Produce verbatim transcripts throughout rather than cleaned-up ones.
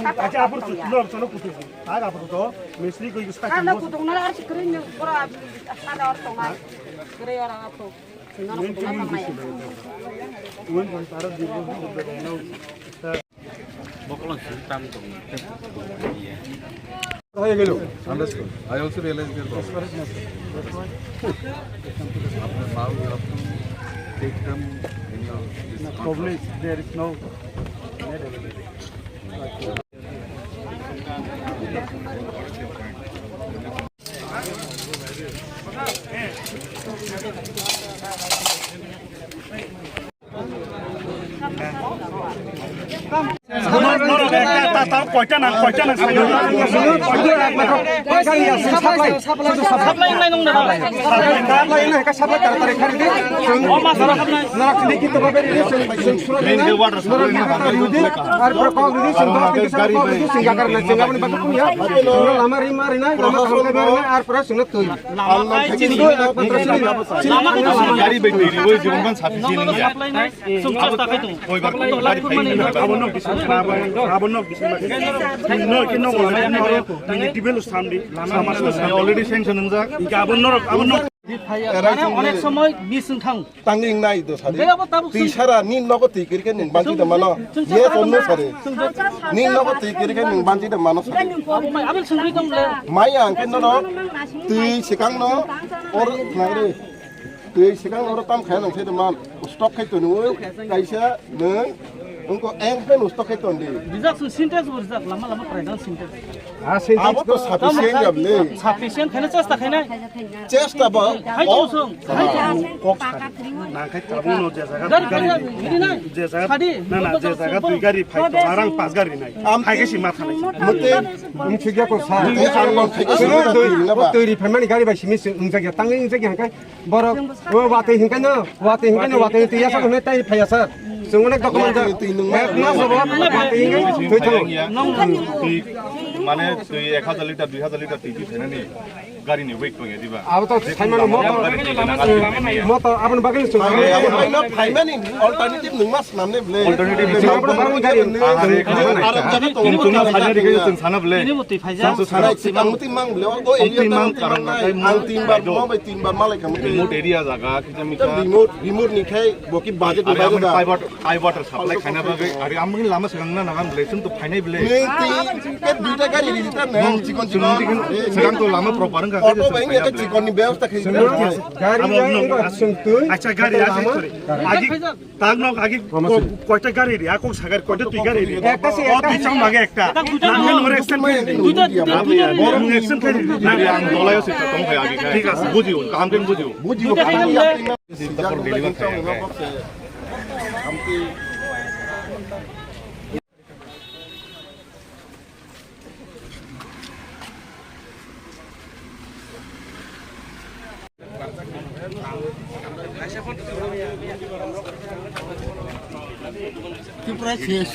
Acha apor tu lo cholo kutu. Ar apor to mesri koi sa. Ano kutung na ar sikri ni pura ada or tonga. Kere ora ato. Main to main this. When one para di. Bokolong sini tam tong. Understood. I also realize their problem. After now you have to take them in your this. No, problem is there is no. Koita nang, koita nang. Supply nai nung na. Supply nai nung na. Lama kai chini. Lama kai chini. Gari bai twi riwi jibon ban sapi sini ya. Supply nai. Sung chesta kai tu. Koi bar gari phai. Abo nok bisin, abo nok bisin. No, kino wala, no, no, develop samdi, lama mas samdi. Already sanction wngjak. Inka abo norok, abo nok. Mane onek somoy miss wng thang. Tangwi wngnai do sari. Twi sara ni nogo twi kiri khe nwng banchi da mano. Yes or no sari. Ni nogo twi kiri khe nwng banchi da mano sari. Abo mai abel sungri tong le. Mai ang khe nono twi sikang no or nangri. Twi sikang oro tam khai nang sai de man. Stock khai toni oi kaisa nwng. Ungko eng pen stock khai ton di. Rijak su syntax bo rijak lama lama prai jang syntax. Ah, syntax abo to sufficient jam le. Sufficient khaina chesta khaina. Chesta ba. Hai to sung. Hai to. Kok nang khai tabu no je jaga. Gari gari gari nai. Je jaga. Sadi. Na na je jaga dui gari phai to arang pas gari nai. Am khai ke si ma thanai. Mate. Ungchigya ko sa. Dui gari phai ke si ma thanai. Twi ri phaimani gari bai simi se ungjakya tangwi ungjakya hangkai. Borok, o watwi hinkhai no, watwi hinkhai no, watwi twi yasa hwnwi tai phaiya sir. Chwng onek document jak. Ek mas obo watwi hinkhai thwi thango. Twi, mane twi ek hajar liter, dui hajar liter twi twi phainani gari ni weight tong ya diba? Abo to saimano moto, moto aboni bagwi chwng. Phaimani alternative nwng mas namne ble. Alternative nwng mas namne ble. Abo bagwi gari. Aro jaga tong. Chwng sana ble. Sana, sana, ang muti mang ble. O area mang karon. Ang tin bar mo bai tin bar malai kamu. Remote area jaga. Remote, remote ni khai bo ki budget ni bayar da. Eye water supply khaina bagwi, ari amni lama segang na nangam ble, chwng to phainai ble. Nung ti ke duita gari ri ta ne, chikon chikon. Segang to lama proper wngkha. Auto bai nge chikon ni byabostha khai. Gari, gari, gari. Acha gari, acha, sorry. Agi, tag nok agi, koita gari ri, akok sagar koita tui gari ri. Ekta se, o ekta. Tui chang mage ekta. Nang nore extend khai. Duita, duita, duita. Boro extend khai. Nang ang dolai o se tong khai agi. Thik ase, bujio, kaham khe bujio. Bujio. Duita khai nang le. Sita por deliver khai. Tripura শেষ।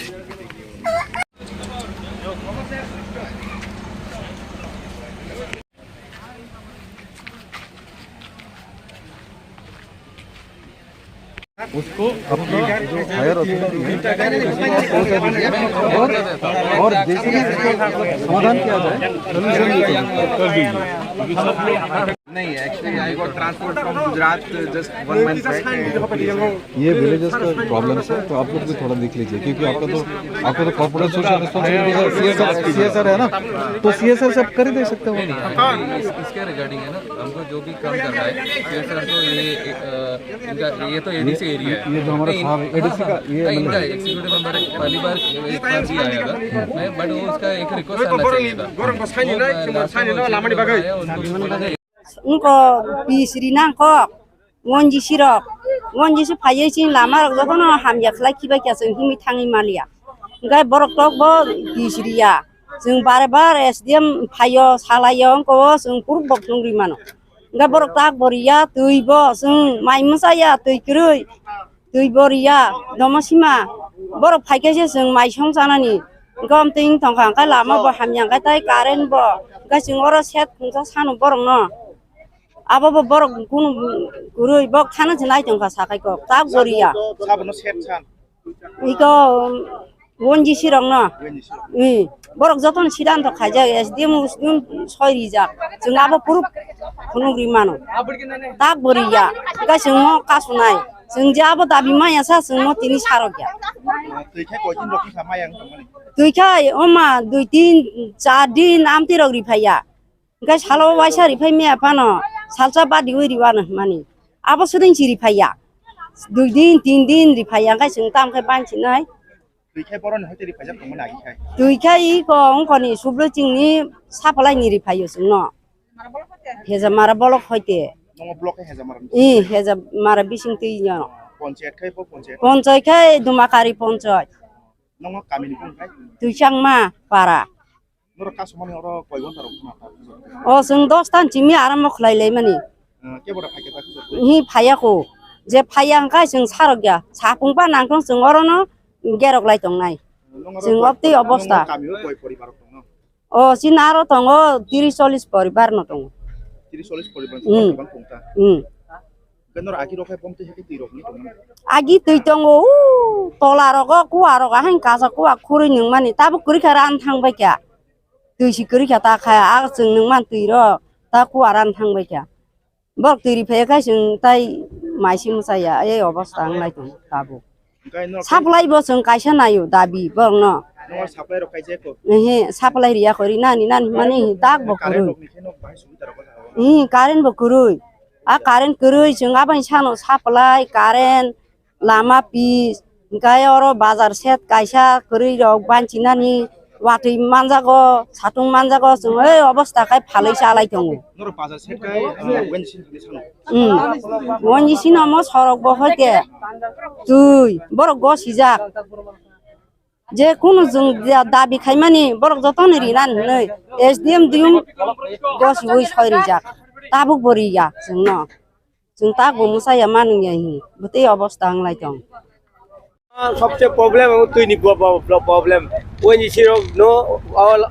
उसको अपना जो higher authority है, और, और जैसे ही इसका समाधान किया जाए, सॉल्यूशन निकल जाए। नहीं, actually, I got transferred from Gujarat just one month back. ये विलेजेस का प्रॉब्लम है, तो आप लोग भी थोड़ा देख लीजिए, क्योंकि आपका तो, आपका तो कॉर्पोरेट सोशल रिस्पॉन्सिबिलिटी है, सीएसआर, सीएसआर है ना, तो सीएसआर से आप कर ही दे सकते हो। नहीं, नहीं, actually, इस, इसके रिगार्डिंग है ना, हमको जो भी काम करना है, सीएसआर को ये, अ, इनका, ये तो एडीसी एरिया है। ये जो हमारा नहीं, साहब है, एडीसी का, ये हाँ, इनका एग्जीक्यूटिव मेंबर पहली बार, एक बार भी आया था। मैं, बट वो उसका एक रिक्वेस्ट आना चाहिए था। वो, अ, लास्ट टाइम वो आया, उनको कुछ बोला नहीं। Wngkha pis rinang kok, ngonjisi rok, ngonjisi phaiwi chini lama rok jotono hamya khlai khibai kha chwng himwi thangwi maliya. Hwnkhe borok tok bo pis riya, chwng bare bar S D M phaio salaio wngkha o chwng kuruk bok nungri mano. Hwnkhe borok tak bo riya, twi bo chwng mai mwchaya, twi kwrwi, twi bo riya, domo sima. Borok phaikhe se chwng mai song chanani. Hwnkhe omtwi wng tongkha, hwnkhe lama bo hamya, hwnkhe tai current bo, hwnkhe chwng oro set khungsa sano borokno. Abo bo borok kunu kwrwi bok thana se nai tongkha sakai kok, tak bo riya. Sabono set san. Iko, um, One G C rok no. One G C rok. Hmm. Borok jotono siddhanto khaijak, S D M, S D M soi rijak. Chwng abo proof phunuk ri mano. Tak bo riya. Hwnkhe chwng mo kasunai. Chwng je abo dabi maya sa chwng mo tini sarok ya. Twi khai koi din rok wngkha maya wngkha mani? Twi khai oma dui din, char din amtwi rok ri phaiya. Hwnkhe salo waisa riphai maya phano, salsa badiwi riwano hwnmani. Abo swding si riphaiya. Dui din, tin din riphaiya, hwnkhe chwng tamo khe bansinai. Twi khai boroni hoite riphaijak tongmani agi khai? Twi khai iko wngkoni sublo chingni supply ni riphaio chwngno. Hejamara bolok hoite. Nongo block khai Hejamara ni? Ih, Hejamara bising twi no. Ponchayat khai bo ponchayat? Ponchayat khai Dumakari ponchayat. Nongo kamini bung khai? Twi changma para. Norok kasumani oro koi ghonta rok khna ta? O chwng dos tan chimi arambo khlai lai mani. Eh, kebo da phaikhe ta khujak? Hi phaiya ko. Je phaiya hwnkhe chwng sarok ya. Sapung ba nangthong chwng orono gerok lai tongnai. Nongo chwng oro obtwi koi, obosta. Nongo kamio koi poribar rok tongno? O chini aro tongo tris chollis poribar no tongo. Tris chollis poribar Hmm. Bang tong ta? Hmm. Hwnkhe norok agi rok hai bomtwi hai khe twi rok wngwi tongmani? Agi twi tongo, u tola rogo, kua rogo, hain kaisa kua khurui nungmani, tabuk kwrwi kha ran thang bai kha. Twi si kwrwi kha ta kha, a chwng nungmani twi rok, ta kua ran thang bai kha. Borok twi ri phai kha chwng tai mai si mwchaya, ei obosta wng lai tongo tabuk. Hwnkhe norok supply bo chwng kaisa naio dabi borokno. Nongo supply rok kaijak kho? Ehe, supply riya kho, rinani nani mani tak bo kwrwi. Current rok ni khe nok bahai subida rok o jaga o? Ehe, current bo kwrwi. A current kwrwi chwng aboni sano supply, current, lama pitch, hwnkhe oro bazar set kaisa kwrwi rok banchi nani. Watwi manjago, satung manjago, chwng ei obosta khai phalwi chalai tongo. Norok bazar set khai, ah, wenjisini thangwi sano? Hmm. Wenjisini omo sorok bo hoite twi, borok gosijak. Je kunu chwng da-, dabi khaimani borok jotono rinani hwnwi S D M D M gosiwi soi rijak. Tabuk bo riya chwngno. Chwng tak bo mwsaya manwi ya hi, bwtwi obosta wng lai tong. Sobse problem abo twi ni bo-, bo-, bo-, problem. O N G C rok no,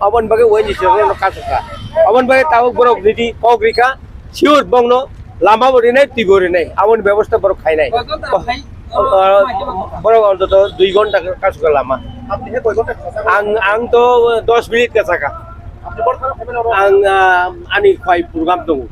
aboni bagwi O N G C rok no kasukha. Aboni bagwi tabuk borok nini kok rikha, sure bongno lama bo rinai, twi bo rinai. Aboni bebosta borok khainai. Borok ontoto dui ghonta kasukha lama. Ang, ang to dos minute kasakha. Ang, ah, ani khwai program tongo.